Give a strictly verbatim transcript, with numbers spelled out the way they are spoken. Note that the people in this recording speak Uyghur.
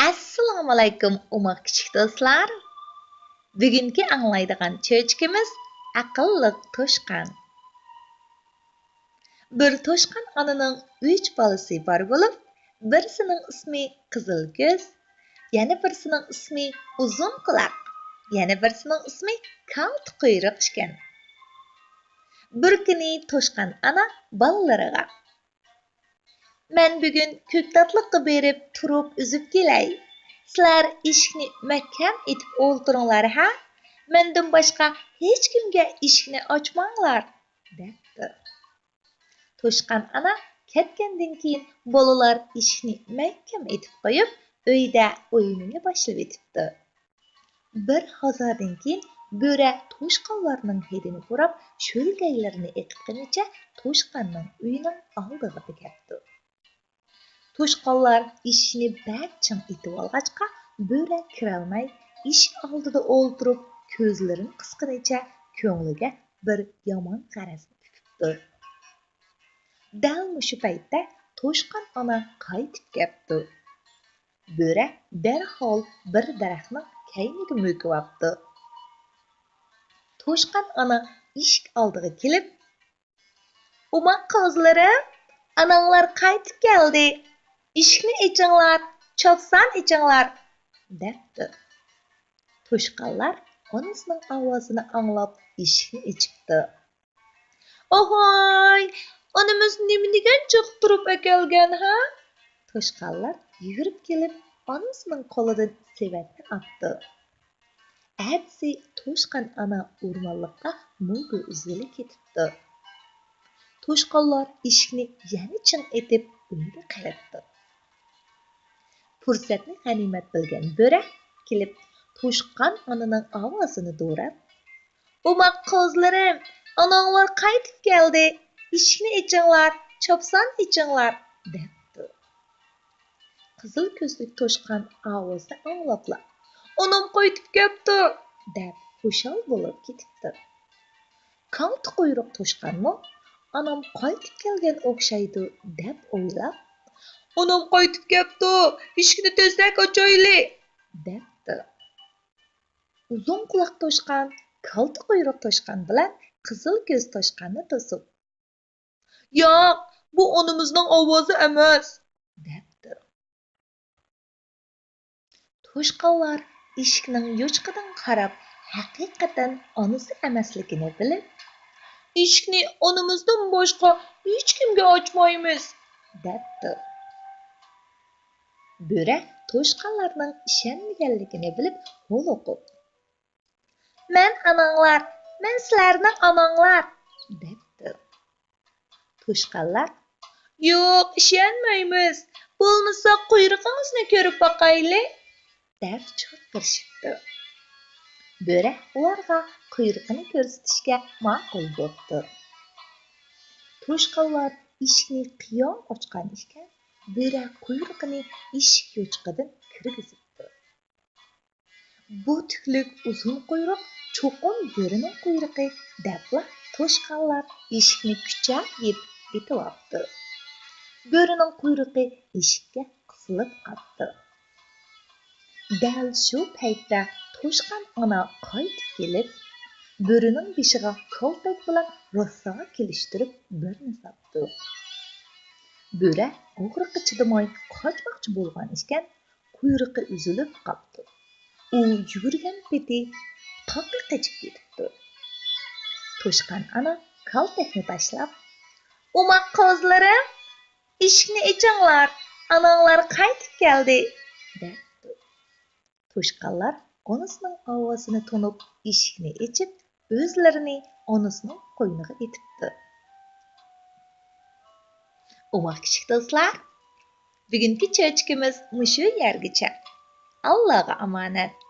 ئەسسالامۇئەلەيكۇم، ئوماق كىچىك دوستلار. بۈگۈنكى ئاڭلايدىغان چۆچىكىمىز ئەقىللىق توشقان. بىر توشقان ئانىنىڭ ئۈچ بالىسى بار بولۇپ، بىرسىنىڭ ئىسمى قىزىل كۆز، يەنە بىرسىنىڭ ئىسمى ئۇزۇن قۇلاق، يەنە بىرسىنىڭ ئىسمى كالتا قۇيرۇق ئىكەن. بىر كۈنى توشقان ئانا بالىلىرىغا: «مەن بۈگۈن كۆكتاتلىققا بېرىپ تۇرۇپ ئۈزۈپ كېلەي. سىلەر ئىشىكنى مەھكەم ئېتىپ ئولتۇرۇڭلار ھە. مەندىن باشقا ھېچكىمگە ئىشىكنى ئاچماڭلار» دەپتۇ. توشقان ئانا كەتكەندىن كېيىن بالىلار ئىشىكنى مەھكەم ئېتىپ قويۇپ، ئۆيدە ئويۇنىنى باشلىۋېتىپتۇ. بىر ھازادىن كېيىن بۆرە توشقانلارنىڭ ھىدىنى پۇراپ، شۆلكەيلىرىنى ئېقىتقىنىچە توشقاننىڭ ئۆيىنىڭ ئالدىغا كەپتۇ. توشقانلار ئىشىكنى بەك چىڭ ئېتىۋالغاچقا، بۆرە كىرەلمەي، ئىشىك ئالدىدا ئولتۇرۇپ، كۆزلىرىنى قىسقىنىچە كۆڭلىگە بىر يامان غەرەزنى پۈكۈپتۇ. دەل مۇشۇ پەيتتە توشقان ئانا قايتىپ كەپتۇ. بۆرە دەرھال بىر دەرەخنىڭ كەينىگە مۆكۈۋاپتۇ. توشقان ئانا ئىشىك ئالدىغا كېلىپ: «ئوماق قوزىلىرىم، ئاناڭلار قايتىپ كەلدى. ئىشىكنى ئېچىڭلار، چاپسان ئېچىڭلار» دەپتۇ. توشقانلار ئانىسىنىڭ ئاۋازىنى ئاڭلاپ ئىشىكنى ئېچىپتۇ. «ئاھاي، ئانىمىز نېمە دېگەن چىقىپ تۇرۇپ ئەكەلگەن ھە؟» توشقانلار يۈگۈرۈپ كېلىپ ئانىسىنىڭ قولىدىن سېۋەتنى ئاپتۇ. ئەتىسى توشقان ئانا ئورمانلىققا مۆگە ئۈزگىلى كېتىپتۇ. توشقانلار ئىشىكنى يەنە چىڭ ئېتىپ ئۆيدە قېلىپتۇ. پۇرسەتنى غەنىيمەت بىلگەن بۆرە كېلىپ توشقان ئانىنىڭ ئاۋازىنى دوراپ: «ئوماق قوزىلىرىم، ئاناڭلار قايتىپ كەلدى. ئىشىكنى ئېچىڭلار، چاپسان ئېچىڭلار» دەپتۇ. قىزىل كۆزلۈك توشقان ئاۋازنى ئاڭلاپلا: «ئانام قايتىپ كەپتۇ» دەپ خۇشال بولۇپ كېتىپتۇ. كالتا قۇيرۇق توشقانمۇ «ئانام قايتىپ كەلگەن ئوخشايدۇ» دەپ ئويلاپ: «ئانام قايتىپ كەپتۇ، ئىشىكنى تېزرەك ئاچايلى» دەپتۇ. ئۇزۇن قۇلاق توشقان كالتا قۇيرۇق توشقان بىلەن قىزىل كۆز توشقاننى توسۇپ: «ياق، بۇ ئانىمىزنىڭ ئاۋازى ئەمەس» دەپتۇ. توشقانلار ئىشىكنىڭ يوچۇقىدىن قاراپ، ھەقىقەتەن ئانىسى ئەمەسلىكىنى بىلىپ: «ئىشىكنى ئانىمىزدىن باشقا ھېچكىمگە ئاچمايمىز» دەپتۇ. بۆرە توشقانلارنىڭ ئىشەنمىگەنلىكىنى بىلىپ ھودۇقۇپ: «مەن ئاناڭلار، مەن سىلەرنىڭ ئاناڭلار» دەپتۇ. توشقانلار: «يوق، ئىشەنمەيمىز، بولمىسا قۇيرۇقىڭىزنى كۆرۈپ باقايلى» دەپ چۇرقىرىشىپتۇ. بۆرە ئۇلارغا قۇيرۇقىنى كۆرسىتىشكە ماقۇل بوپتۇ. توشقانلار ئىشىكنى قىيان ئاچقان ئىكەن، بۆرە قۇيرۇقىنى ئىشىك يوچۇقىدىن كىرگۈزۈپتۇ. «بۇ تۈكلۈك ئۇزۇن قۇيرۇق چوقۇم بۆرىنىڭ قۇيرۇقى» دەپلا توشقانلار ئىشىكنى كۈچەپ يېپىپ ئېتىۋاپتۇ. بۆرىنىڭ قۇيرۇقى ئىشىككە قىسىلىپ قاپتۇ. دەل شۇ پەيتتە توشقان ئانا قايتىپ كېلىپ، بۆرىنىڭ بېشىغا كالتەك بىلەن راسا كېلىشتۈرۈپ بىرنى ساپتۇ. بۆرە ئاغرىققا چىدىماي قاچماقچى بولغان ئىكەن، قۇيرۇقى ئۈزۈلۈپ قاپتۇ. ئۇ يۈگۈرگەن پېتى تاغقا قېچىپ كېتىپتۇ. توشقان ئانا كالتەكنى تاشلاپ: «ئوماق قوزىلىرىم، ئىشىكنى ئېچىڭلار، ئاناڭلار قايتىپ كەلدى» دەپتۇ. توشقانلار ئانىسىنىڭ ئاۋازىنى تونۇپ، ئىشىكنى ئېچىپ، ئۆزلىرىنى ئانىسىنىڭ قوينىغا ئېتىپتۇ. ئوماق كىچىك دوستلار، بۈگۈنكى چۆچىكىمىز مۇشۇ يەرگىچە. ئاللاغا ئامانەت.